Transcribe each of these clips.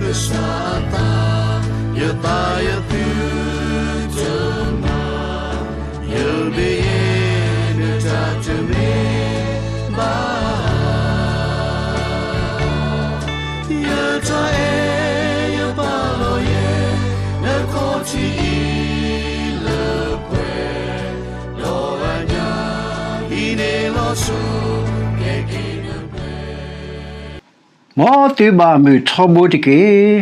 ကစၢ်အသး, ယသးယသုတမၤ, ယမ့ၢ်ယဲနတၢ်တမ့ၢ်ဘၣ်. ယတၢ်အဲၣ်ယပာ်လီၤယဲ, နခီၣ်ထံးအံၤလၢပှဲၤ, ဒီးအညၣ်အံၤန့ၣ်လီၤဆီ, ကဲက့ၤနပှဲၤ မ်သုဘၣ်မုာ်ထီဘိတက့ၢ်.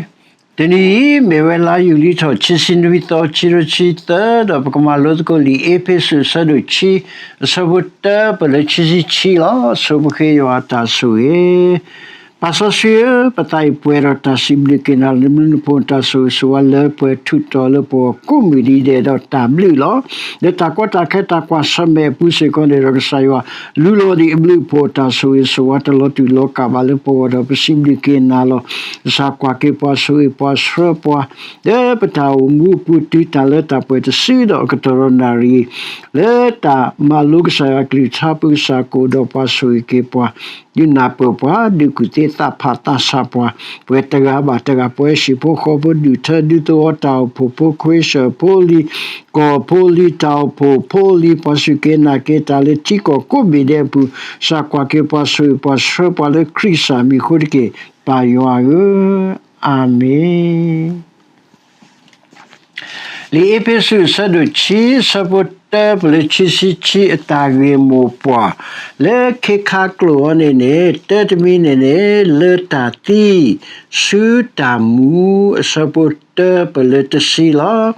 တနံၤအံၤ မ့ၢ်ဝဲလါယူၤလံထီၣ် ခံဆံနွံသီ ခံကထိခံဆံသၢ, ဒီးပကမၤလိသကိးလံာ်အ့းဖ့းစူး အဆၢဒိၣ်ခံ, အဆၢဖိတၢပၢၢ်လၢခံဆံခံလီၤ. ဆိပဃ့ယွၤအတၢ်ဆိၣ်ဂ့ၤ. ပၢ်စီဆှံဧၢ, ပသးအံၤပှဲၤဒီးတၢ်စံးဘျုးက့ၤနၤလၢနဘျုးနဖှိၣ် နတၢ်ဆိၣ်ဂ့ၤဆိၣ်ဝါလၢပှဲၤထူးတီၤလၢပဂီၢ် ကိးမုၢ်နံၤဒဲးဒီးတၢ်ဘျုးလီၤ. လၢတၢ်ကီတၢ်ခဲတၢ်ကွၢ်ဆၢၣ်မဲာ်အပူၤစ့ၢ်ကီးန့ၣ်ဒီး ကစၢ်ယွၤ လူလီၤဒံးအဘျုးအဖှိၣ် တၢ်ဆိၣ်ဂ့ၤဆိၣ်ဝါတလီၤတူာ်လီၤကာ်ဘၣ်လၢပဂီၢ်ဒီး ပစံးဘျုးက့ၤနၤလီၤ. ကစၢ်ကွၢ်က့ၤပှၤ ဆိၣ်ဂ့ၤပှၤဆှၢပှၤ လၢပတၢ်အိၣ်မူအပူၤ တုၤတၢ်လၢတၢ်ပှဲၤတစုဒီးအကတီၢ်ဒီးနၣ်ရံၣ် လၢတၢ်မၤလိကစၢ်ယွၤအကလုၢ်ကထါ ပကစၢ်ကအိၣ်ဒီးပှၤ ဆိၣ်ဂ့ၤက့ၤပှၤ ဒုးနၢ်ပၢၢ်ပှၤ ဒုးကူၣ်သ့သးဖးသးဆးပှၤ ပဝဲတဂၤဘၣ်တဂၤ ပဝဲဟံၣ်ဖိဃီဖိ ဒူၣ်ထၢဒူသဝီ တၢ်အိၣ်ဖှိၣ်ဖိ ခွ့စၢၣ်ဖိလံၤ ကီၢ်ဖိလံၤ တၢ်အိၣ်ဖှိၣ်ဖိလံၤ ပှၤစူၢ်က့ၤနာ်က့ၤတၢ်လၢထံကီၢ်ကိးဘ့ၣ်ဒဲးအပူၤ ကစၢ်ကွၢ်က့ၤပှၤ ဆိၣ်ဂ့ၤပှၤဆှၢပှၤလၢခရံာ်ကစၢ်မံၤအဃိတက့ၢ် ပၢ်ယွၤဧၢ, အၤမ့ၣ်. လံာ်အ့းဖ့းစူး အဆၢဒိၣ်ခံ အဆၢဖိတၢပၢၢ်လၢခံဆံခံ အတၢ်ဂ့ၢ်မိၢ်ပှၢ် လၢခ့ခါကျိာ်အီၤန့ၣ်န့ၣ် တၢတမံၤန့ၣ်န့ၣ် လၢတၢ်သံ ဆူတၢ်မူ အဆၢဖိတၢပၢၢ်လၢတဆံလီၤ.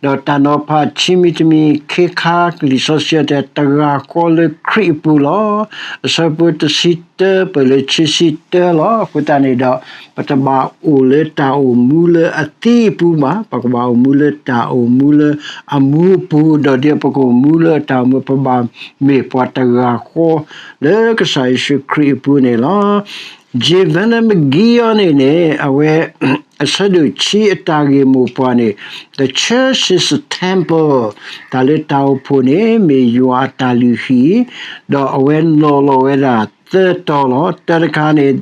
ဒီးတၢ်နီၤဖးခံမံၤတမံၤ ခ့ခါလံာ်စီဆှံတဲ တဂၤဃီလၢခရံာ်အပူၤလီၤ. အဆၢဖိတဆံတၢပၢၢ်လၢခံဆံတၢလီၤ. အဃိသတးန့ၣ်ဒီး ပတဘၣ်အိၣ်လၢတၢ်အိၣ်မူလၢအသံအပူၤဘၣ်, ပကဘၣ်အိၣ်မူလၢတၢ်အိၣ်မူလၢအမူအပူၤ, ဒီးဒ်ပကအိၣ်မူလၢတၢ်အိၣ်မူ ပဘၣ်မ့ၢ်ပှၤတဂၤဃီ လၢကစၢ်ယ့ၣ်ၡူးခရံာ်အပူၤန့ၣ်လီၤ. J Vernon McGee အီၤန့ၣ်န့ၣ် အဝဲ အဆၢဒိၣ်ခံအတၢ်ဂ့ၢ်မိၢ်ပှၢ်န့ၣ် The church is a temple, တၢ်လၢတၢ်အိၣ်ဖှိၣ်န့ၣ် မ့ၢ်ယွၤအတၢ်လုၢ်ဟံၣ်, ဒီးအဝဲနီၤလီၤဝဲဒၣ်သၢတီၤလီၤ. တၢတခါန့ၣ်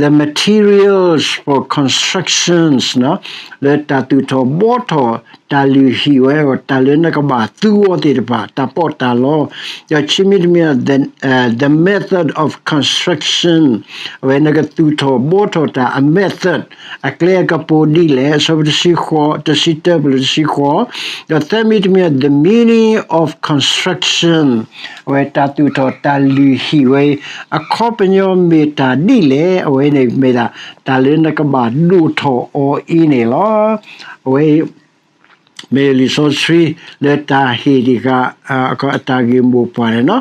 the materials for constructions လၢတၢ်သူၣ်ထီၣ်ဘှီထီၣ် တၢ်လုၢ်ဟံၣ်ဝဲအဂီၢ် တၢ်လၢနကဘၣ်သူအီၤသ့ၣ်တဖၣ် တၢ်ပီးတၢ်လီ, ဒီးခံမံၤတမံၤ the, uh, the method of construction, အဝဲနကသူၣ်ထီၣ်ဘှီထီၣ်တၢ်အ method, အကျဲအကပူၤဒ်လဲၣ်, အဆၢဖိတဆံဃိး, တဆံတၢပၢၢ်လၢတဆံဃိး, ဒီးသၢမံၤတမံၤ the meaning of construction, အဝဲတၢ်သူၣ်ထီၣ်တၢ်လုၢ်ဟံၣ်ဝဲ အခီပညီမ့ၢ်တၢ်ဒ်လဲၣ်, အဝဲန့ၣ်မ့ၢ်ဒၣ် တၢ်လၢနကဘၣ်ဒိၣ်ထီၣ်အီၤအံၤန့ၣ်လီၤ. အဝဲ မ့ၢ်လံာ်စီဆှံလၢတၢ်ဟ့ၣ်တံၢ်ဃာ် အတၢ်ဂ့ၢ်မိၢ်ပှၢ်န့ၣ်လီၤ.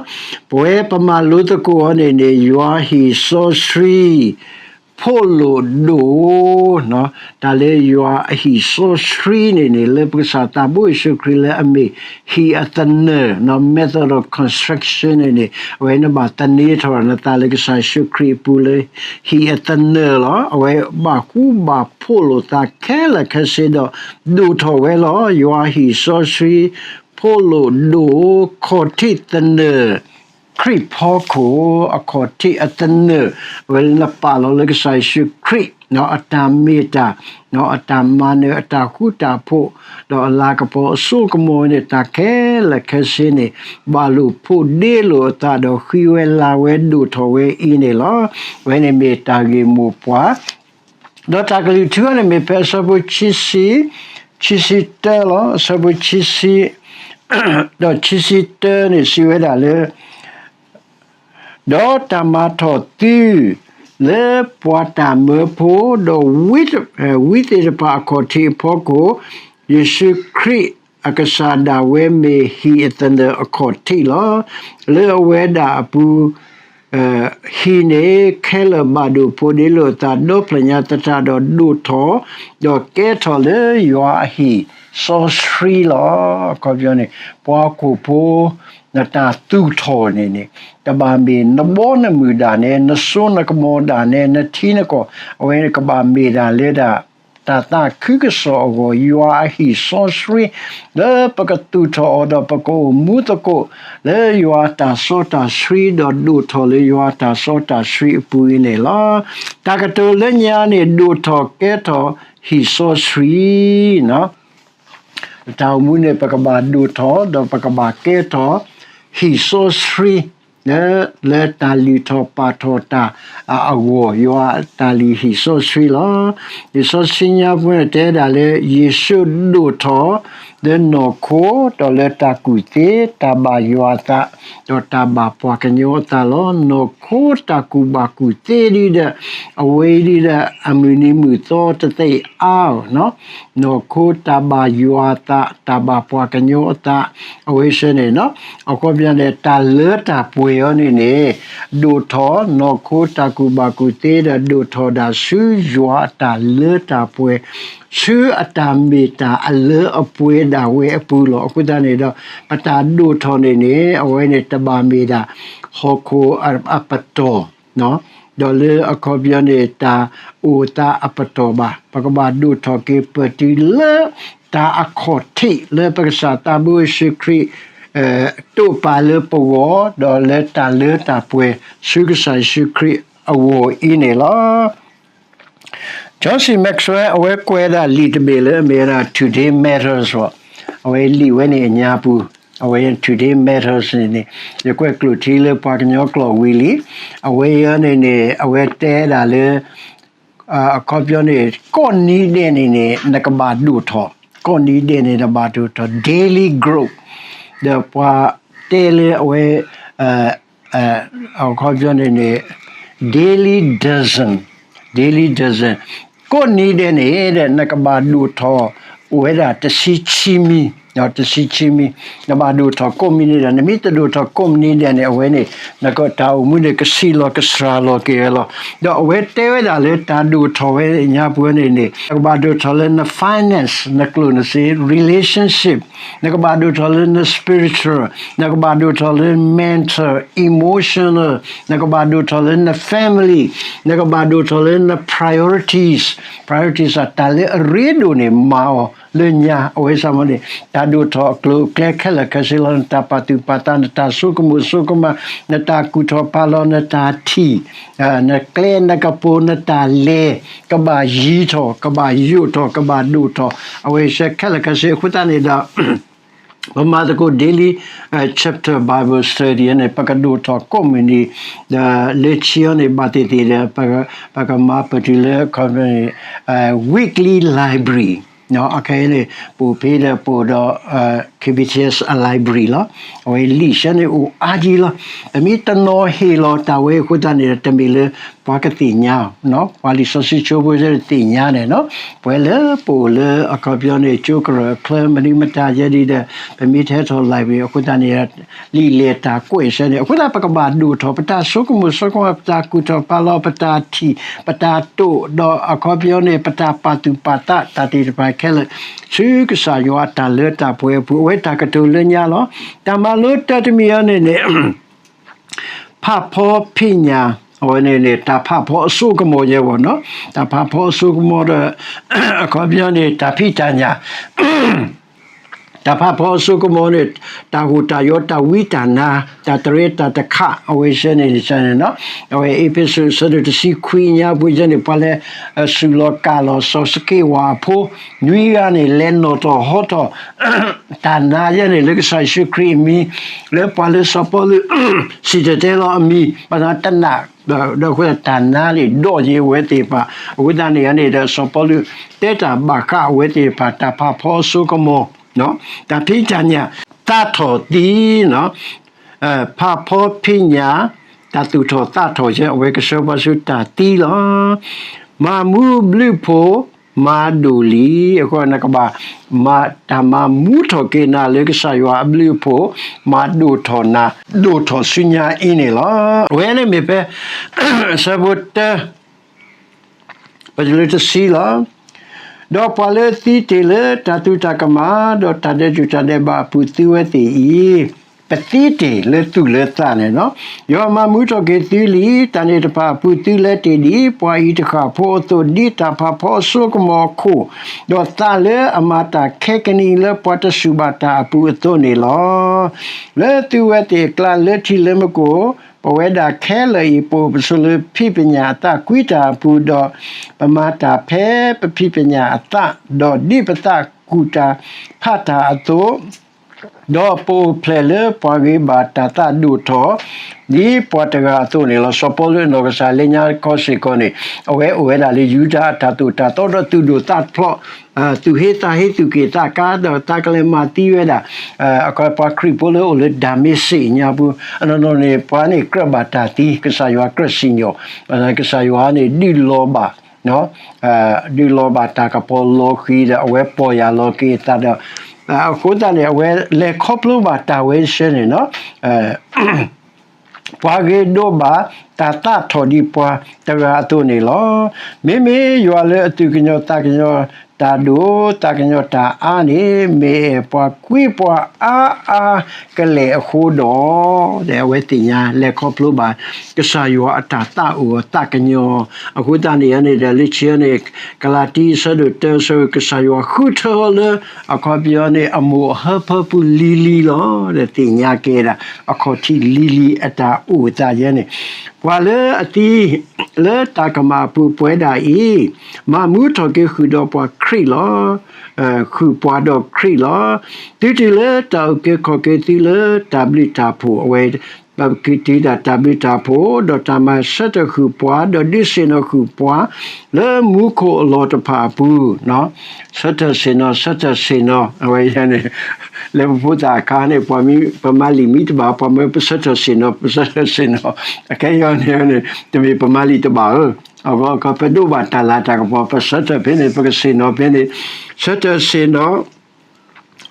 ပဝဲပမၤလိသကိးအီၤန့ၣ်န့ၣ် ယွၤဟံၣ်စီဆှံ ဖိလိာ်ဒိၣ် တၢ်လၢယွၤအဟံၣ်စီဆှံန့ၣ်န့ၣ် လၢပကစၢ်သးဘိယ့ၣ်ၡူးခရံာ်လၢအမ့ၢ်ဟံၣ်အသနၢၣ် method of construction န့ၣ်န့ၣ် အဝဲနဘၣ်သန့ၤထီၣ်နသးလၢကစၢ်ယ့ၣ်ၡူးခရံာ်အပူၤလၢဟံၣ်အသနၢၣ်လီၤ. အဝဲဘၣ်ဃူဘၣ်ဖိးလိာ်သးခဲလၢာ်ခဲဆ့ဒီး ဒိၣ်ထီၣ်ဝဲလီၤ. ယွၤဟံၣ်စီဆှံ ဖိလိာ်ဒိၣ် ခီၣ်ထံးသနၢၣ် ခရံာ်ဖီခိၣ် အခီၣ်ထံးအသနၢၣ် အဝဲလၢနပာ်လီၤလၢကစၢ်ယ့ၣ်ၡူးခရံာ် အတၢ်မ့ၢ်တၢ် အတၢ်မၤနၢၤ အတၢ်ဃူတၢ်ဖိး ဒီးအလၤကပီၤအစိကမီၤဝဲန့ၣ် တၢ်ခဲလၢာ်ခဲဆ့န့ၣ် ဘၣ်လိာ်ဖိးဒ့လိာ်အသးဒီးဃံဝဲလၤဝဲဒိၣ်ထီၣ်ဝဲအံၤန့ၣ်လီၤ. အဝဲန့ၣ်မ့ၢ်တၢ်ဂ့ၢ်မိၢ်ပှၢ် ဒီးတၢ်ကလုၢ်ထူအီၤန့ၣ်မ့ၢ်ဖဲအဆၢဖိခံဆံ, ခံဆံတၢလီၤ. အဆၢဖိခံဆံ ဒီးခံဆံတၢန့ၣ်စံးဝဲဒၣ်လၢ ဒီးတၢ်မၤထီၣ်သု လၢပှၤတၢ်မၢဖိ ဒီးဝံသ့ၣ်တဖၣ်အခီၣ်ထံးအဖီခိၣ်, ယ့ၣ်ၡူးခရံာ်အကစၢ်ဒၣ်ဝဲမ့ၢ်ဟံၣ်အသနၢၣ်အခီၣ်ထံးလီၤ. လၢအဝဲဒၣ်အပူၤ ဟံၣ်န့ၣ် ခဲလၢာ်ဘၣ်ဒိၣ်ဖိးဒ့လိာ်အသး ဒီဖျၢၣ်ညါသတးဒီးဒိၣ်ထီၣ်, ဒီးကဲထီၣ်လၢယွၤအဟံၣ်စီဆှံလီၤ. အခီပညီန့ၣ် ပှၤဟီၣ်ခိၣ်ဖိ နတၢ်သူၣ်ထီၣ်န့ၣ်န့ၣ် တဘၣ်မ့ၢ်နဘီနမုၢ်ဒၣ်နဲ နစိနကမီၤဒၣ်နဲ နထံနကီၢ် အဝဲန့ၣ်ကဘၣ်မ့ၢ်ဒၣ်လၢဒၣ် တၢ်သးခုကစီၣ်အဂီၢ်, ယွၤအဟံၣ်စီဆှံ လၢပကသူၣ်ထီၣ်အီၤဒီးပကအိၣ်မူသကိး လၢယွၤအတၢ်စီတၢ်ဆှံ ဒီးဒိၣ်ထီၣ်လၢယွၤအတၢ်စီတၢ်ဆှံအပူၤအံၤန့ၣ်လီၤ. တၢ်ကတိၤလၢညါန့ၣ် ဒိၣ်ထီၣ်ကဲထီၣ်ဟံၣ်စီဆှံ တၢ်အိၣ်မူန့ၣ် ပကဘၣ်ဒိၣ်ထီၣ် ဒီးပကဘၣ်ကဲထီၣ် ဟံၣ်စီဆှံ လၢ လၢတၢ်လုၢ်ထီၣ်ပာ်ထီၣ်တၢ်အဂီၢ် ယွၤအတၢ်လုၢ်ဟံၣ်စီဆှံလီၤ. လံာ်စီဆှံညါပူၤန့ၣ် တဲဒၣ်လၢ ယ့ၣ်ၡူးဒိၣ်ထီၣ် လၢနီၢ်ခိ ဒီးလၢတၢ်ကူၣ်သ့ တၢ်ဘၣ်ယွၤအသး ဒီးတၢ်ဘၣ်ပှၤကညီအသးလီၤ. နီၢ်ခိတၢ်ကူၣ်ဘၣ်ကူၣ်သ့ဒ်ဒီး အဝဲဒ်ဒီး အမုၢ်နံၤမုၢ်သီတသ့အါအီၤ နီၢ်ခိတၢ်ဘၣ်ယွၤအသး တၢ်ဘၣ်ပှၤကညီအသး အဝဲဆၢန့ၣ် အခီပညီန့ၣ် တၢ်လၢတၢ်ပှဲၤအီၤန့ၣ်န့ၣ် ဒိၣ်ထီၣ် နီၢ်ခိတၢ်ကူၣ်ဘၣ်ကူၣ်သ့ဒီး ဒိၣ်ထီၣ်ဒၣ်ဆူယွၤအတၢ်လၢတၢ်ပှဲၤ ဆူအတၢ်မ့ၢ်တၢ်အလၢအပှဲၤဒၣ်ဝဲအပူၤလီၤ. အဃိသတးန့ၣ်ဒီး ပတၢ်ဒိၣ်ထီၣ်န့ၣ်န့ၣ် အဝဲန့ၣ်တဘၣ်မ့ၢ်ဒၣ် ဟီၣ်ခိၣ်အပတီၢ် ဒီးလၢအခီပညီန့ၣ် တၢ်အိၣ်သးအပတီၢ်ဘၣ်. ပကဘၣ်ဒိၣ်ထီၣ်က့ၤပတုၤလၢ တၢ်အခီၣ်ထံးလၢပကစၢ်သးဘိယ့ၣ်ၡူးခရံာ် တိာ်ပာ်လၢပဂီၢ် ဒီးလၢတၢ်လၢတၢ်ပှဲၤ ဆူကစၢ်ယ့ၣ်ၡူးခရံာ်အဂီၢ်အံၤန့ၣ်လီၤ. John C Maxwell အဝဲကွဲးဒၣ်လံာ်တဘ့ၣ်လၢအမ့ၢ်ဝဲဒၣ် Today Matters အီၤ, အဝဲလံာ်ဝဲန့ၣ်အညါပူၤ, အဝဲ Today Matters န့ၣ်န့ၣ် ယကွဲးကျိာ်ထံလၢပှၤကညီကျိာ်ဝံၤလံ. အဝဲအံၤန့ၣ်န့ၣ် အဝဲတဲဒၣ်လၢ အခီပညီန့ၣ် ကိးနံၤဒဲးန့ၣ်န့ၣ် နကဘၣ်ဒိၣ်ထီၣ်, ကိးနံၤဒဲးန့ၣ် နဘၣ်ဒိၣ်ထီၣ် daily growth ဒီးပှၤတဲလၢအဝဲ အခီပညီန့ၣ်န့ၣ် daily dozen, daily dozen ကိးနံၤဒဲးန့ၣ်ဒီး နကဘၣ်ဒိၣ်ထီၣ် အိၣ်ဝဲဒၣ်တဆံခံမံၤ, တဆံခံမံၤ, နဘၣ်ဒိၣ်ထီၣ်ကိးမံၤန့ၣ်ဒီး နမ့ၢ်တဒိၣ်ထီၣ်ကိးမံၤန့ၣ်ဒီးန့ၣ် အဝဲန့ၣ် နကတၢ်အိၣ်မူန့ၣ် ကဆံးလီၤကစှၤလီၤက့ၤဝဲလီၤ. ဒီးအဝဲတဲဝဲဒၣ်လၢတၢ်ဒိၣ်ထီၣ်ဝဲညါပူၤန့ၣ်န့ၣ် နကဘၣ်ဒိၣ်ထီၣ်လၢန finance နကျိာ်နစ့ relationship နကဘၣ်ဒိၣ်ထီၣ်လၢန spiritual, နကဘၣ်ဒိၣ်ထီၣ်လၢ mental, emotional, နကဘၣ်ဒိၣ်ထီၣ်လၢန family, နကဘၣ်ဒိၣ်ထီၣ်လၢန priorities, priorities အတၢ်လၢအရ့ဒိၣ်န့ၣ် မၤအီၤလၢညါ အဝဲစ့ၢ်မ့ၢ်န့ၣ် တၢ်ဒိၣ်ထီၣ်အကျိၤအကျဲခဲလၢာ်ခဲဆ့လီၤ. နတၢ်ပာ်သူၣ်ပာ်သး, နတၢ်ဆိကမိၣ်ဆိကမး, နတၢ်ကူၣ်ထီၣ်ပာ်လီၤ, နတၢ်ထံၣ်, နကျဲနကပူၤ, နတၢ်လဲၤ ကဘၣ်ယံၤထီၣ်, ကဘၣ်ယိာ်ထီၣ်, ကဘၣ်ဒိၣ်ထီၣ်, အဝဲစ့ၢ်ခဲလၢာ်ခဲဆ့အဃိသတးန့ၣ်ဒီး ပမၤသကိး daily chapter Bible study န့ၣ် ပကဒိၣ်ထီၣ်ကိးမုၢ်နံၤ ဒီးလၢခံအံၤန့ၣ် ဘၣ်သ့ၣ်သ့ၣ်ဒီး ပကမၤပတုၤလၢ အခီပညီန့ၣ် weekly library အခဲအံၤန့ၣ် ပအိၣ်ဖဲဒီးပအိၣ်ဒီး K B C S အ library လီၤ. အဝဲလံာ်ဆၢန့ၣ်အိၣ်အါကံလီၤ. ပမ့ၢ်တနီၤဟ့ၣ်လီၤတၢ်ဝဲအဃိသတးန့ၣ်ဒီး တမ့ၢ်လၢပှၤကသ့ၣ်ညါ ပှၤလံာ်စီဆှံကၠိဖိသ့ၣ်ညါန့ၣ် ပဝဲလၢပအိၣ်လၢအခီပညီန့ၣ် ကၠိကရၢၢ်အချၢ မနုၤမတၤယဲဒ်ဒီး ပမ့ၢ်တဟဲထီၣ် library အဃိသတးန့ၣ် လံာ်လဲၢ်တၢ်ကွဲးဆၢန့ၣ် အဃိသတး ပကဘၣ်ဒိၣ်ထီၣ် ပတၢ်ဆိကမိၣ်ဆိကမး ပတၢ်ကူၣ်ထီၣ်ပာ်လီၤ ပတၢ်ထံၣ် ပတၢ်တိာ် ဒီးအခီပညီန့ၣ် ပတၢ်ပာ်သူၣ်ပာ်သး တၢ်သ့ၣ်တဖၣ်ခဲလၢာ် ဆူကစၢ်ယွၤအတၢ်လၢတၢ်ပှဲၤအပူၤ အဝဲတၢ်ကတိၤလၢညါလီၤ. တၢ်မၤလိတၢတမံၤအံၤန့ၣ်န့ၣ် ဖးဖီဖံးညၣ်, အဝဲန့ၣ်န့ၣ် တၢ်ဖးဖီအစိကမီၤယဲဝဲနီၤ, တၢ်ဖးဖီအစိကမီၤဒီး အခီပညီန့ၣ် တၢ်ဖံးတၢ်ညၣ်, တၢ်ဖးဖီအစိကမီၤန့ၣ် တၢ်ဟူးတၢ်ယီၤ တၢ်ဝံတၢ်နါ တၢ်တရဲတၢ်တခး အဝဲဆၢန့ၣ်န့ၣ် အဝဲအ့းဖ့းစူး အဆၢဒိၣ်တဆံခွံညါပူၤယဲန့ၣ် ပှၤလၢ စူၢ်လီၤကၢ်လီၤစီၤစက့ဝၤအဖိ နွံဂၤန့ၣ် လဲၤနီၣ်ထီၣ်ဟီထီၣ် တၢ်နါယဲန့ၣ် လၢကစၢ်ယ့ၣ်ၡူးခရံာ်အမံၤ လၢပှၤလၢစီၤပီလူး စံၣ်တဲၤတဲလီၤအမံၤ ဘၣ်ဆၣ်တနာ် ဒီးအဃိတၢ်နါန့ၣ် ဒီးယံၤအဝဲသ့ၣ်တဖၣ် အဃိသတးန့ၣ်န့ၣ်ဒီး စီၤပီလူး တဲတၢ်ဘၣ်ဃးအဝဲသ့ၣ်တဖၣ် တၢ်ဖးဖီအစိကမီၤ တၢ်ဖံးတၢ်ညၣ် သးထီၣ်သံ ဖးဖီဖံးညၣ် တၢ်သူၣ်ထီၣ်သးထီၣ်ယဲ အဝဲကဆှၢပှၤဆူတၢ်သံလီၤ. မၤမူဘျုးဖှိၣ် မၤဒိၣ်လံ, အဃိနကဘၣ် တၢ်မၤမူထီၣ်က့ၤနၤလၢကစၢ်ယွၤအဘျုးအဖှိၣ် မၤဒိၣ်ထီၣ်နၤ ဒိၣ်ထီၣ်ဆူညါအံၤန့ၣ်လီၤ. အဝဲန့ၣ်မ့ၢ်ဖဲ အဆၢဖိတၢ ပတုၤလၢတဆံလီၤ. ဒီးပှၤလၢအသံတ့ၢ်လၢတၢ်သူၣ်တၢ်ကမၣ် ဒီးတၢ်ဒဲးတူၢ်တၢ်ဒဲးဘးအပူၤသံဝဲသ့ၣ်အံၤ ပသံတ့ၢ်လၢသူၣ်လၢသးန့ၣ်လီၤ. ယွၤမၤမူထီၣ်က့ၤသုလံ, တၢ်န့ၣ်တဖၣ်အပူၤသုလဲၤတ့ၢ်ဒ်ပှၤအံၤတဃၣ်ဖိအသိး, ဒ်တၢ်ဖးဖီအစိကမီၤအခိၣ်, ဒီးသးလၢအမၤတၢ်ခဲကနံၣ်လၢပှၤတစူၢ်ဘၣ်တၢ်အပူၤအသိးန့ၣ်လီၤ. လၢသုဝဲသ့ၣ်အကျါလၢထံလၢမူခိၣ်, ပဝဲဒၣ်ခဲလၢာ်အံၤ ပအိၣ်ပဆိးလၢဖံးပညၣ်အသးကွံတၢ်အပူၤ, ဒီးပမၤတၢ်ဖဲပဖံးပညၣ်အသး, ဒီးဒ်ပသးကူၣ်တၢ်ဖးတၢ်အသိး, ဒီးပအိၣ်ဖျဲၣ်လၢပှၤဂ့ၤဘၣ်တၢ်သးဒိၣ်ထီၣ် ဒ်ပှၤတဂၤအသိးန့ၣ်လီၤ. စီၤပီလူးအနီၢ်ကစၢ်လၢညါခီစ့ၢ်ကီးန့ၣ်, အဝဲအိၣ်ဝဲဒၣ်လၢယူဒၤအတၢ်သိၣ်တၢ်သီဒီးသူၣ်ဒိၣ်သးဖျိး, သူၣ်ဟ့သးဟ့သူၣ်က့ၣ်သးကါဒီးသးကလဲၤမၤသံဝဲဒၣ် အခီပှၤခရံာ်ဖိလၢအိၣ်လၢဒၤမ့းစ့းညါပူၤ, အနီၢ်နီၢ်န့ၣ် ပှၤန့ၣ်ကြၢးဘၣ်တၢ်သံ, ကစၢ်ယွၤကြၢးစံၣ်ညီၣ်, ကစၢ်ယွၤန့ၣ်ဒုးလီၤဘၣ် ဒုးလီၤဘၣ်တၢ်ကပီၤလီၤဃံၤဒီး အဝဲပီၢ်ယၢ်လီၤက့ၤအသးဒီး, အဃိသတးန့ၣ် အဝဲလဲၤခီဖျိဘၣ်တၢ်ဝဲဆၢန့ၣ်လီၤ. ပှၤဂ့ၤဒိးဘၣ်တၢ်သးထီၣ်ဒ်ပှၤတဂၤအသိးန့ၣ်လီၤ. မ့မ့ၢ်ယွၤလၢအသူၣ်ကညီၤသးကညီၤ တၢ်ဒိၣ်သးကညီၤတၢ်အါန့ၣ် မ့ၢ်အဲၣ်ပှၤကွံပှၤအါအါကလဲာ်အဃိဒီး, အဝဲသ့ၣ်ညါလဲၤခီဖျိဘၣ် ကစၢ်ယွၤအတၢ်သးအိၣ်အသးကညီၤ, အဃိသတးန့ၣ်န့ၣ်ဒီး လၢခံန့ၣ် ကလၤတံ အဆၢဒိၣ်တၢ အဆၢ ကစၢ်ယွၤဃုထၢအီၤလၢ အခီပညီန့ၣ် အမိၢ်အဟၢဖၢပူၤလံၤလံၤလီၤ. ဒီးသ့ၣ်ညါကဲဒၣ် အခီၣ်ထံးလံၤလံၤအတၢ်အိၣ်သးယဲန့ၣ်, ပှၤလၢအသံ လၢတၢ်ကမၣ်အပူၤပဝဲဒၣ်အံၤ, မၤမူထီၣ်က့ၤဃုာ်ဒီးပှၤခရံာ်လီၤ. ဃုာ်ပှၤဒီးခရံာ်လီၤ. သုတုၤလၢတၢ်အုၣ်က့ၤခီၣ်က့ၤသုလၢတၢ်ဘျုးတၢ်ဖှိၣ်, အဝဲ ပက့ၤတုၤဒၣ်တၢ်ဘျုးတၢ်ဖှိၣ်, ဒီးတၢ်မၤဆၢထၢၣ်ဃုာ်ပှၤ, ဒီးဒုးဆ့ၣ်နီၤဃုာ်ပှၤ လၢမူခိၣ်အလီၢ်တဖၣ်အပူၤ, ဆၢထၢၣ်ဆ့ၣ်နီၤ, ဆၢထၢၣ်ဆ့ၣ်နီၤ, အဝဲန့ၣ် လၢပဖိသၣ်အခါန့ၣ် ပမၤလံာ်မံတဘၣ် ပှၤမၢပဆၢထၢၣ်ဆ့ၣ်နီၤ, ပဆၢထၢၣ်ဆ့ၣ်နီၤ, အခဲအံၤန့ၣ်န့ၣ် တမ့ၢ်ပမၤလံာ်တဘၣ်ဧၢ, အဂီၢ်ခီ ပဒိးဘၣ်တၢ်လၤတၢ်ကပီၤ ပဆၢထၢၣ်ဖဲန့ၣ် ပကဆ့ၣ်နီၤဖဲန့ၣ်, ဆၢထၢၣ်ဆ့ၣ်နီၤ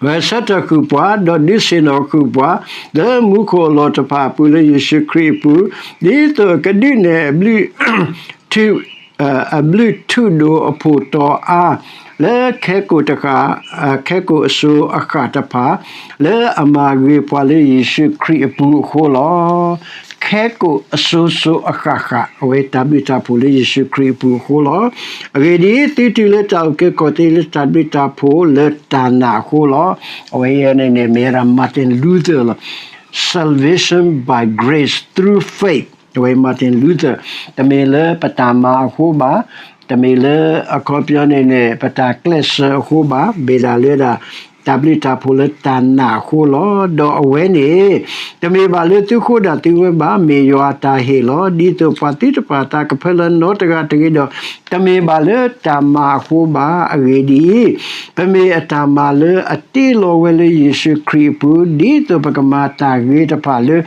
ဝဲဆၢထၢၣ်ဃုာ်ပှၤ, ဒီးဒုးဆ့ၣ်နီၤဃုာ်ပှၤ လၢမူခိၣ်အလီၢ်တဖၣ်အပူၤလၢယ့ၣ်ၡူးခရံာ်အပူၤ, ဒ်သိးကဒုးနဲၣ်အဘျုး ထူး အဘျုးထူးဒိၣ်အဖှိၣ်တီအါ, လၢခဲကိာ်တဃၣ်, ခဲကိာ်အစိၤအဃၣ်တဖၣ်, လၢအမၤဂ့ၤပှၤလၢယ့ၣ်ၡူးခရံာ်အပူၤအဃိလီၤ. ခဲကိာ်အစိၤစိၤအဃၣ်ဃၣ် အဝဲတၢ်ဘျုးတၢ်ဖှိၣ်လၢယ့ၣ်ၡူးခရံာ်အပူၤအဃိလီၤ. အဂ့ၢ်ဒ်အံၤ, သုတုၤလၢတၢ်အုၣ်က့ၤခီၣ်က့ၤလၢတၢ်ဘျုးတၢ်ဖှိၣ်လၢတၢ်နာ်အဃိလီၤ. အဝဲအံၤန့ၣ်န့ၣ် မ့ၢ်ဝဲဒၣ် Martin Luther လီၤ. Salvation by grace through faith, အဝဲ Martin Luther, တမ့ၢ်လၢပတၢ်မၤအဃိဘၣ်, တမ့ၢ်လၢအခီပညီန့ၣ်န့ၣ် ပတၢ်ကျဲးစၢးအဃိဘၣ်, မ့ၢ်ဒၣ်လၢဒၣ် တၢ်ဘျုးတၢ်ဖှိၣ်လၢတၢ်နာ်အဃိလီၤ. ဒီးအဝဲန့ၣ် တမ့ၢ်ဘၣ်လၢသုဃိဒၣ်သုဝဲဘၣ်, မ့ၢ်ယွၤအတၢ်ဟ့ၣ်လီၤ. ဒ်သိးပှၤသံတဖၣ်အသးကဖၢလၢနီတဂၤတဂ့ၤဒီး, တမ့ၢ်ဘၣ်လၢတၢ်မၤအဃိဘၣ်. အဂ့ၢ်ဒ်အံၤ, ပမ့ၢ်အတၢ်မၤလၢအတ့လီၤဝဲလၢယ့ၣ်ၡူးခရံာ်အပူၤ, ဒ်သိးပကမၤတၢ်ဂ့ၤတဖၣ်လၢ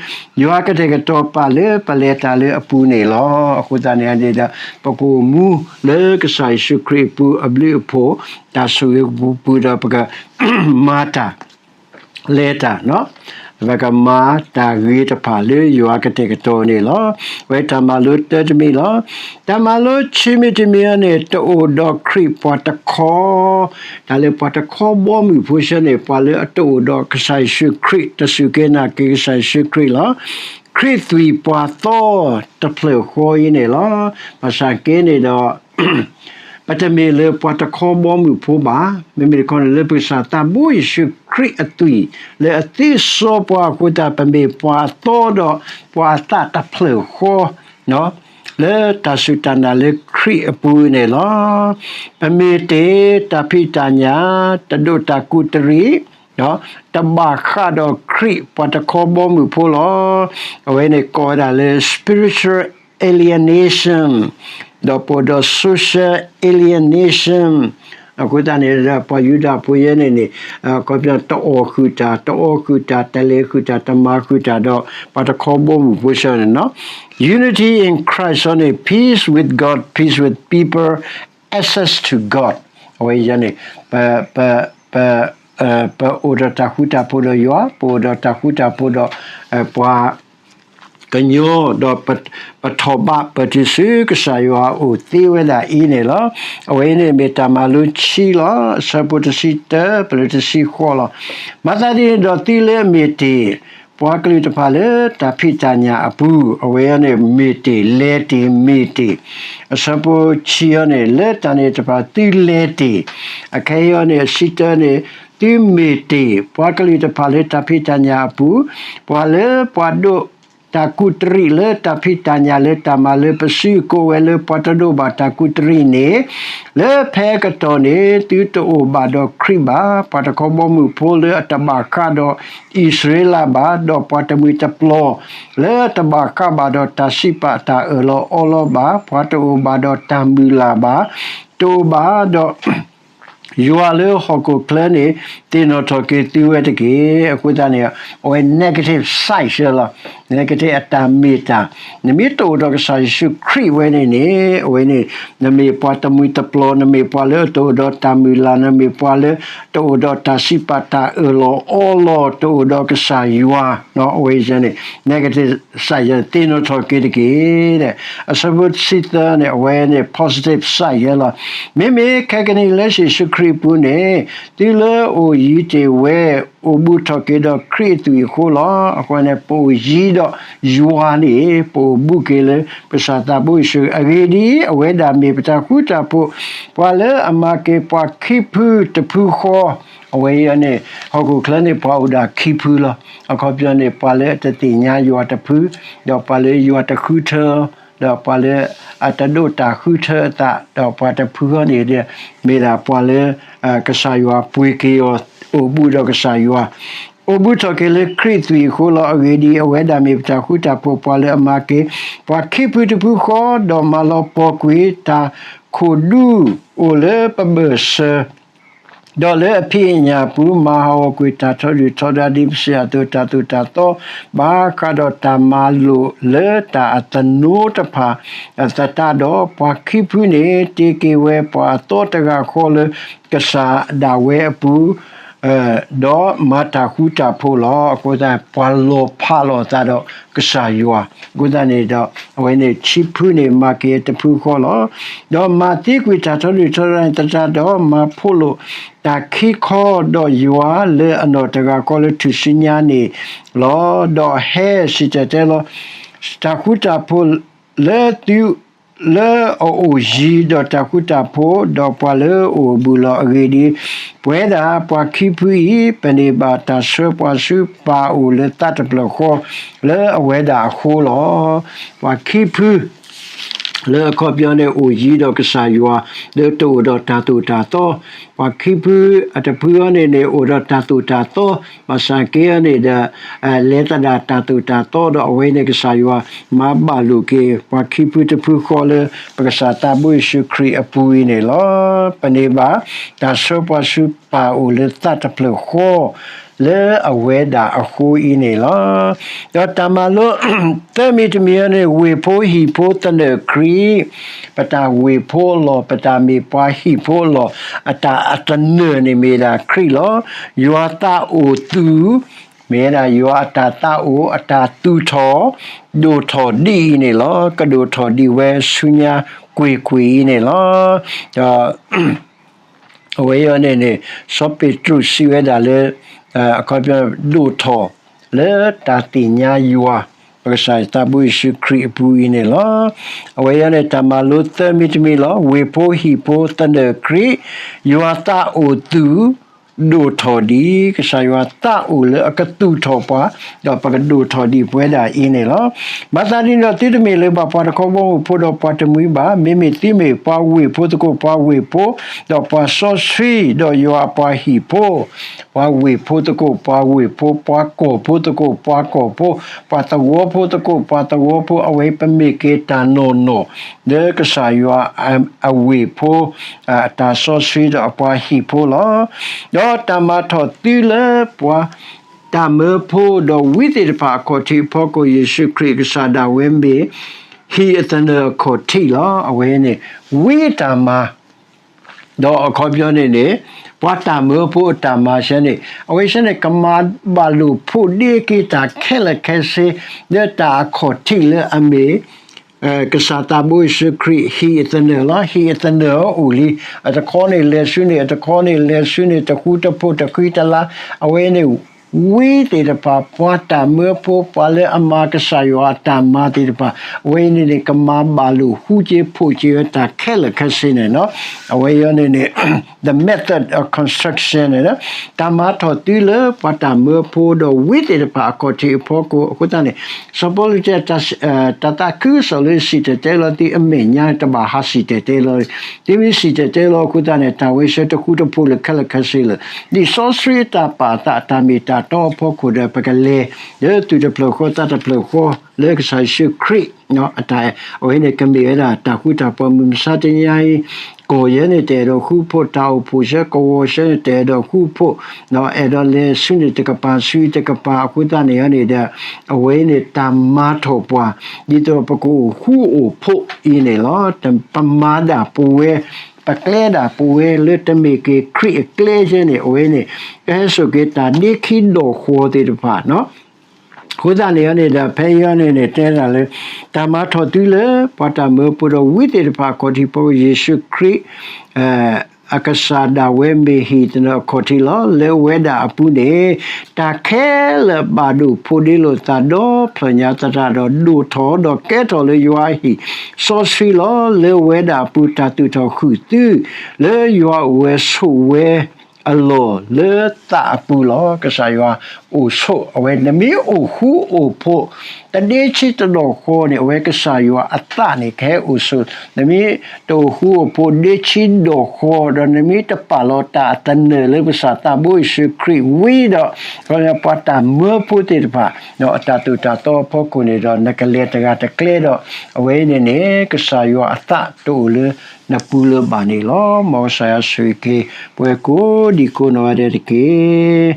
ယွၤကတဲာ်ကတီၤပာ်လၢပလဲၤတၢ်လၢအပူၤန့ၣ်လီၤ. အဃိသတးန့ၣ်ဒီး ပကအိၣ်မူလၢကစၢ်ယ့ၣ်ၡူးခရံာ်အပူၤ အဘျုးအဖှိၣ် တၢ်ဆိၣ်ဂ့ၤပူၤဒီး ပကမၤတၢ် လဲၤတၢ်, ပကမၤတၢ်ဂ့ၤတဖၣ်လၢယွၤကတဲာ်ကတီၤန့ၣ်လီၤ. အဝဲတၢ်မၤလိတၢတမံၤလီၤ. တၢ်မၤလိဆံမံၤတမံၤအံၤန့ၣ် တအိၣ်ဒီးခရံာ်ပှၤတခီ, တၢ်လၢပှၤတခီဘီမုၢ်ဖိဆၢန့ၣ် ပှၤလၢအတအိၣ်ဒီးကစၢ်ယ့ၣ်ၡူးခရံာ်, တစူၢ်က့ၤနာ်က့ၤကစၢ်ယ့ၣ်ၡူးခရံာ်လီၤ. ခရံာ်သွံၣ်ပှၤသီတဖျၢၣ်ဃီအံၤန့ၣ်လီၤ. ဘၣ်ဆၣ်က့န့ၣ်ဒီး ပတမ့ၢ်လၢပှၤတခီဘီမုၢ်ဖိဘၣ်. မ့မ့ၢ်တခီန့ၣ် လၢပကစၢ်သးဘိယ့ၣ်ၡူးခရံာ်အသွံၣ် လၢအသ့စီပှၤအဃိသတး ပမ့ၢ်ပှၤအသီဒီးပှၤအသးတဖျၢၣ်ဃီ လၢတၢ်စူၢ်တၢ်နာ်လၢခရံာ်အပူၤန့ၣ်လီၤ. ပမ့ၢ်တ့ၢ်တၢ်ဖံးတၢ်ညၣ်, တဒိၣ်တၢ်ကူးတရံး, တဘၣ်ဃးဒီးခရံာ်ပှၤတခီဘီမုၢ်ဖိလီၤ. အဝဲန့ၣ်ကိးဝဲဒၣ်လၢ spiritual alienation, ဒီးပအိၣ်ဒီး social alienation. အဃိသတးန့ၣ်ဒီး ပှၤယူဒၤဖိယဲန့ၣ်န့ၣ် အခီပညီ တအီၣ်ဃုာ်တၢ်, တအီဃုာ်တၢ်, တလဲၤဃုာ်တၢ်, တမၤဃုာ်တၢ်ဒီး ပှၤတခီဘီမုၢ်ဖိဆၢန့ၣ်လီၤ. Unity in Christ န့ၣ် peace with God, peace with people, access to God. အဝဲန့ၣ် ပ ပ ပ ပအိၣ်ဒီးတၢ်ဃူတၢ်ဖိးဒီးယွၤ, ပအိၣ်ဒီးတၢ်ဃူတၢ်ဖိးဒီး ပှၤကညီ, ဒီးပထီၣ်ဘးပၢၢ်ထံဆူကစၢ်ယွၤအအိၣ်သ့ဝဲဒၣ်အံၤန့ၣ်လီၤ. အဝဲအံၤန့ၣ်မ့ၢ်တၢ်မၤလိခံလီၤ. အဆၢဖိတဆံတၢ ပလၢတဆံဃိးလီၤ. မၤသးဒ်န့ၣ်ဒီး သုလၢအမ့ၢ်တ့ၢ် ပှၤကလုာ်တဖၣ်လၢတၢ်ဖံးတၢ်ညၣ်အပူၤ, အဝဲအံၤန့ၣ် မ့ၢ်တ့ၢ်, လဲၤတ့ၢ်, မ့ၢ်တ့ၢ်. အဆၢဖိဆံအံၤန့ၣ် လၢတၢ်န့ၣ်တဖၣ်သုလဲၤတ့ၢ်. အခဲအံၤန့ၣ် အဆံတၢန့ၣ် သုမ့ၢ်တ့ၢ်, ပှၤကလုာ်တဖၣ်လၢတၢ်ဖံးတၢ်ညၣ်အပူၤ, ပှၤလၢပှၤဒိးတၢ်ကူးတရံးလၢတၢ်ဖံးတၢ်ညၣ်လၢတၢ်မၤလၢပစုကိးဝဲလၢပှၤတဒိးဘၣ်တၢ်ကူးတရံးန့ၣ်, လၢဖဲအကတီၢ်န့ၣ် သုတအိၣ်ဘၣ်ဒီးခရံာ်ဘၣ်, ပှၤတခီဘီမုၢ်ဖိလၢအတဘၣ်ဃးဒီးအံၣ်စရ့လးဘၣ်, ဒီးပှၤတမှံၤတပျီၤလၢအတဘၣ်ဃးဘၣ်ဒီးတၢ်စံးပာ်တၢ်အၢၣ်လီၤအီလီၤဘၣ်, ပှၤတအိၣ်ဘၣ်ဒီးတၢ်မုၢ်လၢ်ဘၣ်, တအိၣ်ဘၣ်ဒီး ယွၤလၢဟီၣ်ခိၣ်ချၢန့ၣ် သ့ၣ်နီၣ်ထီၣ်က့ၤသုဝဲတက့ၢ်. အဃိသတးန့ၣ် အဝဲ negative side လီၤ. negative အတၢ်မ့ၢ်တၢ်, နမ့ၢ်တအိၣ်ဒီးကစၢ်ယ့ၣ်ၡူးခရံာ်ဝဲန့ၣ်န့ၣ် အဝဲန့ၣ် နမ့ၢ်ပှၤတမှံၤတပျီၤ, နမ့ၢ်ပှၤလၢအတအိၣ်ဒီးတၢ်မုၢ်လၢ်, နမ့ၢ်ပှၤလၢတအိၣ်ဒီးတၢ်စံးပာ်တၢ်အၢၣ်လီၤအီလီၤ, တအိၣ်ဒီးကစၢ်ယွၤ, အဝဲန့ၣ် negative side သ့ၣ်နီၣ်ထီၣ်က့ၤတက့ၢ်. အဆၢဖိဆံသၢန့ၣ် အဝဲန့ၣ် positive side လီၤ. မ့မ့ၢ်ခဲကနံၣ်လၢယ့ၣ်ၡူးခရံာ်အပူၤန့ၣ် သုလၢအိၣ်ယံၤတ့ၢ်ဝဲ အိၣ်ဘူးထီၣ်က့ၤဒီးခရံာ်အသွံၣ်အဃိလီၤ. အဃိန့ၣ် ပအိၣ်ယံၤဒီးယွၤန့ၣ် ပအိၣ်ဘူးက့ၤလၢပကစၢ်သးဘိယ့ၣ်ၡူး, အဂ့ၢ်ဒ်အံၤ အဝဲဒၣ်မ့ၢ်ပတၢ်ဃူတၢ်ဖိး, ပှၤလၢအမၤက့ၤပှၤခံဖုတဖုဃီ, အဝဲအံၤန့ၣ် ဟီၣ်ခိၣ်ချၢန့ၣ် ပှၤအိၣ်ဒၣ်ခံဖုလီၤ. အခီပညီန့ၣ် ပှၤလၢအတသ့ၣ်ညါယွၤတဖု, ဒီးပှၤလၢယွၤတဃုထၢ, ဒီးပှၤလၢအတဒိးတၢ်ဃုထၢအသး, ဒီးပှၤတဖုဃီန့ၣ် မ့ၢ်ဒၣ်ပှၤလၢ ကစၢ်ယွၤပှ့ၤက့ၤအီၤ, အိၣ်ဘူးဒီးကစၢ်ယွၤ, အိၣ်ဘူးထီၣ်က့ၤလၢခရံာ်အသွံၣ်အဃိလီၤ. အဂ့ၢ်ဒ်အံၤ အဝဲဒၣ်မ့ၢ်ပတၢ်ဃူတၢ်ဖိး, ပှၤလၢအမၤက့ၤ ပှၤခံဖုတဖုဃီ, ဒီးမၤလီၤပှီၢ်ကွံာ်တၢ်ခိၣ်ဒူအိၣ်လၢပဘၢၣ်စၢၤ, ဒီးလၢအဖံးအညၣ်အပူၤ မၤဟးဂီၤကွံာ်တၢ်ထီဒုၣ်ထီဒါ ဒ်ပစံးအသိး တၢ်သိၣ်တၢ်သီ ဘၣ်ဃးဒီးတၢ်မၤလိာ်လၢတၢ်အသနိတဖၣ်အသတးဒီး, ပှၤခံဖုန့ၣ် တ့က့ၤဝဲပှၤအသီတဂၤဃီလၢ ကစၢ်ဒၣ်ဝဲအပူၤ, ဒီးမၤတၢ်ဃူတၢ်ဖိးလီၤ. အဃိသတး ပှၤလီၤဖးလီၤအသးဒီးကစၢ်ယွၤ, အဃိသတးန့ၣ်ဒီး အဝဲန့ၣ်ဆံဖုန့ၣ် မၤက့ၤတဖုဃီလီၤ. ဒီးမၤသံကွံာ်တၢ်ထီဒုၣ်ထီဒါသတးဒီး မၤဖိးလိာ်တၢ်ခံခီဒီးယွၤလၢအနီၢ်တဂၤဃီလၢ ထူၣ်စုညါန့ၣ်လီၤ. ဒီးဟဲစံၣ်တဲၤတဲလီၤ တၢ်ဃူတၢ်ဖိးလၢသု လၢအအိၣ်ယံၤဒီးတၢ်ဃူတၢ်ဖိး, ဒီးပှၤလၢအအိၣ်အဘူးလီၤ. အဂ့ၢ်ဒ်အံၤ, ပဝဲဒၣ်ပှၤခံဖုအံၤ ပန့ၢ်ဘၣ်တၢ်ဆှၢပှၤဆူပၢ်အအိၣ်လၢသးတဖျၢၣ်ဃီ လၢအဝဲဒၣ်အဃိလီၤ. ပှၤခံဖု လၢအခီပညီန့ၣ် အိၣ်ယံၤဒီးကစၢ်ယွၤ လၢတအိၣ်ဒီးတၢ်သိၣ်တၢ်သီ, ပှၤခံဖုအတဖုအံၤန့ၣ်န့ၣ် အိၣ်ဒီးတၢ်သိၣ်တၢ်သီ, ဘၣ်ဆၣ်က့အံၤန့ၣ်ဒီး လဲၤသဒၣ်တၢ်သိၣ်တၢ်သီဒီး အဝဲန့ၣ်ကစၢ်ယွၤ မၤဘၣ်လိာ်က့ၤ ပှၤခံဖုတဖုဃီလၢ ပကစၢ်သးဘိယ့ၣ်ၡူးခရံာ်အပူၤအံၤန့ၣ်လီၤ. ပန့ၢ်ဘၣ်တၢ်ဆှၢပှၤဆူပၢ်အအိၣ်လၢသးတဖျၢၣ်ဃီ လၢအဝဲဒၣ်အဃိအံၤန့ၣ်လီၤ. ဒီးတၢ်မၤလိ သၢမံၤတမံၤအံၤန့ၣ် ဝ့ၢ်ဖိဟံၣ်ဖိသနၢၣ်ခရံာ်, ပတၢ်ဝ့ၢ်ဖိအလီၢ်, ပတၢ်မ့ၢ်ပှၤဟံၣ်ဖိအလီၢ်, အတၢ်အသနၢၣ်န့ၣ်မ့ၢ်ဒၣ်ခရံာ်လီၤ. ယွၤသးအိၣ်သုး, မ့ၢ်ဝဲဒၣ်ယွၤအတၢ်သးအိၣ်, အတၢ်သူၣ်ထီၣ်, ဒိၣ်ထီၣ်ဒ်အံၤန့ၣ်လီၤ. ကဒိၣ်ထီၣ်ဒ်ဝဲဆူညါကွ့ၢ်ကွ့ၢ်အံၤန့ၣ်လီၤ. ဒီး အဝဲအံၤန့ၣ်န့ၣ် စီၤပ့းတရူးစံးဝဲဒၣ်လၢ အခီပညီ ဒိၣ်ထီၣ်လၢတၢ်သ့ၣ်ညါယွၤ ပကစၢ်သးဘိယ့ၣ်ၡူးခရံာ်အပူၤအံၤန့ၣ်လီၤ. အဝဲအံၤန့ၣ် တၢ်မၤလိသၢမံၤတမံၤလီၤ. ဝ့ၢ်ဖိဟံၣ်ဖိသနၢၣ်ခရံာ်, ယွၤသးအိၣ်သုး, ဒိၣ်ထီၣ်ဒ် ကစၢ်ယွၤသးအိၣ်လၢအကသူၣ်ထီၣ်ပှၤ, ဒီးပကဒိၣ်ထီၣ်ဒ်ပဝဲဒၣ်အံၤန့ၣ်လီၤ. မၤသးဒ်န့ၣ်ဒီး သုတမ့ၢ်လၢၤဘၣ်ပှၤတခီဘီမုၢ်ဖိဒီးပှၤတမှံၤဘၣ်, မ့မ့ၢ်သုမ့ၢ်ပှၤဝ့ၢ်ဖိသကိးပှၤဝ့ၢ်ဖိ, ဒီးပှၤစီဆှံဒီးယွၤအပှၤဟံၣ်ဖိ, ပှၤဝ့ၢ်ဖိသကိးပှၤဝ့ၢ်ဖိ, ပှၤကီၢ်ဖိသကိးပှၤကီၢ်ဖိ, ပှၤသဝီဖိသကိးပှၤသဝီဖိ, အဝဲပမ့ၢ်က့ၤတၢ်နီၢ်နီၢ်လၢကစၢ်ယွၤအဝ့ၢ်ဖိ အတၢ်စီဆှံဒီးအပှၤဟံၣ်ဖိလီၤ. ဒီးတၢ်မၤထီၣ်သုလၢပှၤတၢ်မၢဖိ, ဒီးဝံသ့ၣ်တဖၣ်အခီၣ်ထံးအဖီခိၣ်, ယ့ၣ်ၡူးခရံာ်ကစၢ်ဒၣ်ဝဲမ့ၢ်ဟံၣ်အသနၢၣ်အခီၣ်ထံးလီၤ. အဝဲန့ၣ် ဝံအတၢ်မၤ ဒီးအခီပညီန့ၣ်န့ၣ် ပှၤတၢ်မၢဖိအတၢ်မၤစဲန့ၣ် အဝဲစဲန့ၣ် ကမၤဘၣ်လိာ်ဖိးဒ့က့ၤတၢ်ခဲလၢာ်ခဲဆ့ လၢတၢ်အခီၣ်ထံးလၢအမ့ၢ် ကစၢ်သးဘိယ့ၣ်ၡူးခရံာ် ဟံၣ်အသနၢၣ်လီၤ. ဟံၣ်အသနၢၣ်အိၣ်လံ, အတခီန့ၣ်လဲၤဆူန့ၣ်, အတခီန့ၣ်လဲၤဆူန့ၣ်, တဃူတဖိးတဃံတလၤ, အဝဲန့ၣ် ဝံသ့ၣ်တဖၣ် ပှၤတၢ်မၢဖိ ပှၤလၢအမၤကစၢ်ယွၤအတၢ်မၤသ့ၣ်တဖၣ်, အဝဲအံၤန့ၣ်န့ၣ် ကမၤဘၣ်လိာ်ဃူက့ၤဖိးက့ၤဝဲတၢ်ခဲလၢာ်ခဲဆ့န့ၣ်လီၤ. အဝဲအံၤန့ၣ်န့ၣ် the method of construction န့ၣ်လီၤ. တၢ်မၤထီၣ်သုလၢပှၤတၢ်မၢဖိဒီးဝံသ့ၣ်တဖၣ်အခီၣ်ထံးအဖီခိၣ်အဃိသတးန့ၣ်, စီၤပီလူးတဲ တၢ်သးခုကစီၣ်လၢယစံၣ်တဲၤတဲလီၤသုအမဲာ်ညါန့ၣ် တဘၣ်ဟးစံၣ်တဲၤတဲလီၤ, သုမ့ၢ်စံၣ်တဲၤတဲလီၤအဃိသတးန့ၣ် တၢ်ဝဲဆၢတဃူတဖိးလၢခဲလၢာ်ခဲဆ့လၢာ်. ဒ်စီဆှံအတၢ်ပာ်အသးအတၢ်မ့ၢ်တၢ်တီအဖီခိၣ်ဒီး ပကလဲၤလၢသူၣ်တဖျၢၣ်ဃီသးတဖျၢၣ်ဃီ လၢကစၢ်ယ့ၣ်ၡူးခရံာ် အဝဲန့ၣ်ကမ့ၢ်ဝဲဒၣ်တၢ်ဃူတၢ်ဖိး မုၢ်မဆါတနံၤအံၤ, ကီၢ်ယဲန့ၣ် တအဲၣ်ဒိးဃူဖိး, တၢ်အိၣ်ဖှိၣ်ဆၢကဝီၤဆၢန့ၣ် တအဲၣ်ဒိးဃူဖိး, အဲၣ်ဒိးလဲၤဆူန့ၣ်တကပၤ ဆူတကပၤအဃိသတးန့ၣ်န့ၣ်ဒီး အဝဲန့ၣ်တၢ်မၤထီၣ်ပှၤ, ဒ်သိးပကအိၣ်ဃူအိၣ်ဖိးအံၤန့ၣ်လီၤ. ပမၤဒၣ်ပဝဲ, ပကျဲဒၣ်ပဝဲလၢတမ့ၢ်က့ၤခရံာ်အကျဲယဲန့ၣ် အဝဲန့ၣ် ကဟဲစိာ်က့ၤတၢ်ဒ့ခံဒီၣ်ဃီၤသ့ၣ်တဖၣ် အဃိသတးန့ၣ်န့ၣ်ဒီး ဖဲအံၤန့ၣ်န့ၣ် တဲဒၣ်လၢ တၢ်မၤထီၣ်သုလၢပှၤတၢ်မၢဖိဒီးဝံသ့ၣ်တဖၣ်အခီၣ်ထံးအဖီခိၣ် ယ့ၣ်ၡူးခရံာ် အကစၢ်ဒၣ်ဝဲမ့ၢ်ဟံၣ်သနၢၣ်အခီၣ်ထံးလီၤ. လၢအဝဲဒၣ်အပူၤန့ၣ် တၢ်ခဲလၢာ်ဘၣ်ဒိၣ်ဖိးဒ့လိာ်သးဒီဖျၢၣ်ညါသတးဒီး ဒိၣ်ထီၣ်ဒီးကဲထီၣ်လၢယွၤအဟံၣ်စီဆှံလီၤ. လၢအဝဲဒၣ်အပူၤတၢ်သူၣ်ထီၣ်ဃုာ်သု လၢယွၤအိၣ်ဝဲဆိးဝဲအလီၢ်လၢသးအပူၤလီၤ. ကစၢ်ယွၤအိၣ်ဆိးအဝဲ, နမ့ၢ်အိၣ်ဃူအိၣ်ဖိး တဒ့ဆံးတဒီၣ်ဃီန့ၣ် အဝဲကစၢ်ယွၤအသးန့ၣ် ကဟဲအိၣ်ဆိး, နမ့ၢ်တအိၣ်ဃူအိၣ်ဖိးဒ့ဆံးဒီၣ်ဃီ ဒီးနမ့ၢ်တပာ်လီၤတၢ်အသနၢၣ်လၢကစၢ်သးဘိယ့ၣ်ၡူးခရံာ်ဝံၤဒီး ပှၤတၢ်မၢဖိသ့ၣ်တဖၣ် အတၢ်သိၣ်တၢ်သီအဖီခိၣ်န့ၣ်ဒီး နကလဲၤတဂၤတကျဲဒီး အဝဲအံၤန့ၣ်န့ၣ် ကစၢ်ယွၤအသးတအိၣ်လၢနပူၤလၢၤဘၣ်န့ၣ်လီၤ. မ်ကစၢ်ယွၤဆိၣ်ဂ့ၤက့ၤ ပဝဲကိးဒံကိးနီၢ်ဂၤဒဲးတက့ၢ်.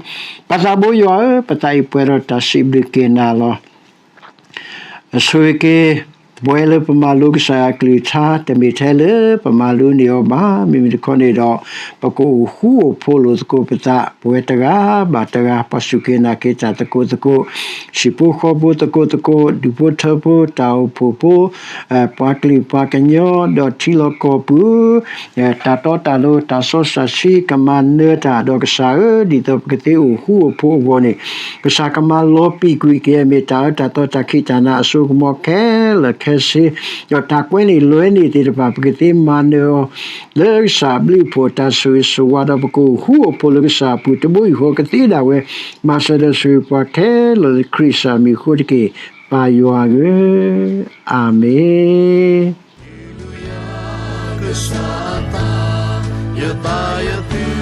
ပၢ်သးဘိယွၤဧၢ, ပသးအံၤပှဲၤဒီးတၢ်စံးဘျုးက့ၤနၤလီၤ. ဆိၣ်ဂ့ၤက့ၤ ပဝဲလၢပမၤလိကစၢ်ယွၤကလုၢ်ကထါ တမ့ၢ်ထဲလၢပမၤလိန့ၢ်အီၤဘၣ်, မ့မ့ၢ်တခီန့ၣ်ဒီး ပကအိၣ်ဃူအိၣ်ဖိးလိာ်သကိးပသး ပဝဲတဂၤဘၣ်တဂၤ ပှၤစူၢ်က့ၤနာ်က့ၤတၢ်သကိးသကိး, ဟံၣ်ဖိဃီဖိသကိးသကိး, ဒူၣ်ဖိထၢဖိ, တၢ်အိၣ်ဖှိၣ်ဖိ, ပှၤကလုာ်ပှၤကညီ, ဒီးထံလီၢ်ကီၢ်ပူၤ တၢ်တီတၢ်လိၤ တၢ်စီတၢ်ဆှံ ကမၤနၢၤတၢ်ဒီးကစၢ်ဧၢ, ဒ်သိးပကသ့အိၣ်ဃူအိၣ်ဖိးအဂီၢ်န့ၣ် ကစၢ်ကမၤလီၤပံာ်ကွံာ်က့ၤ မ့ၢ်တၢ်အၢတၢ်သီတၢ်ခံးတၢ်နၤအစိကမီၤခဲလၢာ်ခဲဆ့, ဒီးတၢ်ကွဲန့ၢ်လွဲန့ၢ်သ့ၣ်တဖၣ် ပကသ့မၤနၢၤအီၤ လၢကစၢ်အဘျုးအဖှိၣ်အတၢ်ဆိၣ်ဂ့ၤဆိၣ်ဝါဒီး ပကအိၣ်ဃူအိၣ်ဖိးလၢကစၢ်အပူၤ တဘိယူၢ်ဃီကသ့ဒၣ်ဝဲ, မၤစၢၤဒီးဆိၣ်ဂ့ၤပှၤခဲလၢာ်လၢခရံာ်ကစၢ်မံၤအဃိတက့ၢ်, ပၢ်ယွၤဧၢ, အၤမ့ၣ်.